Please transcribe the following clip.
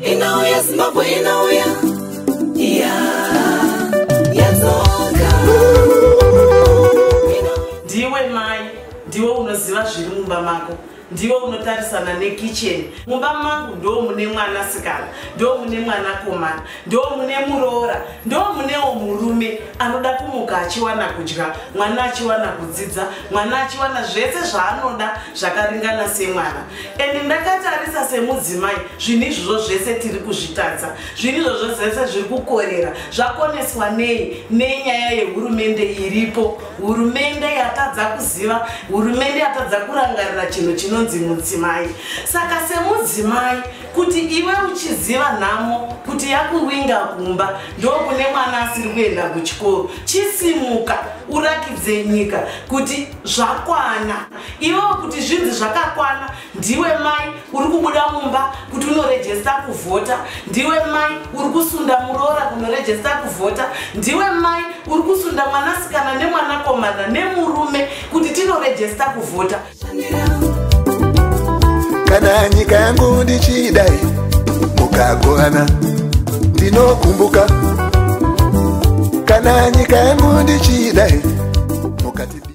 Inauya Zimbabwe, inauya, ya yadzoka. Ndiwe mai, ndiwe unoziva zviri mumba mako, ndiwe unotarisana nekicheni. Mumba mangu ndo mune mwanasikana, ndo mune mwanakomana, ndo mune muroora, ndo munewo murume anoda kumuka achiwana kudya, mwana achiwana kudzidza, mwana achiwana zvese zvaanoda zvakaringana semwana. And ndakatarisa semudzimai, zvinhu izvozvo zvese tiri kuzvitadza, zvinhu izvozvo zvese zviri kukorera. Zvakoneswa nei? Nenyaya yehurumende iripo. Hurumende yatadza kuziva, hurumende yatadza kurangarira chinhu chinonzi mudzimai. Saka semudzimai, kuti iwe uchiziva nhamo kuti yakuwinga kumba, ndokune mwana asiri kuenda kuchikoro, chisimuka urakidze nyika kuti zvakwana. Iwewo kuti zvinzi zvakakwana, ndiwe mai uri kubuda mumba kuti unoregister kuvhota, ndiwe mai uri kusunda muroora kunoregister kuvhota, ndiwe mai uri kusunda mwanasikana nemwanakomana nemurume kuti tinoregister kuvhota. Kana nyika yangu ndichidai mukagohana, ndinokumbuka. Kana nyika yangu ndichidai mukati.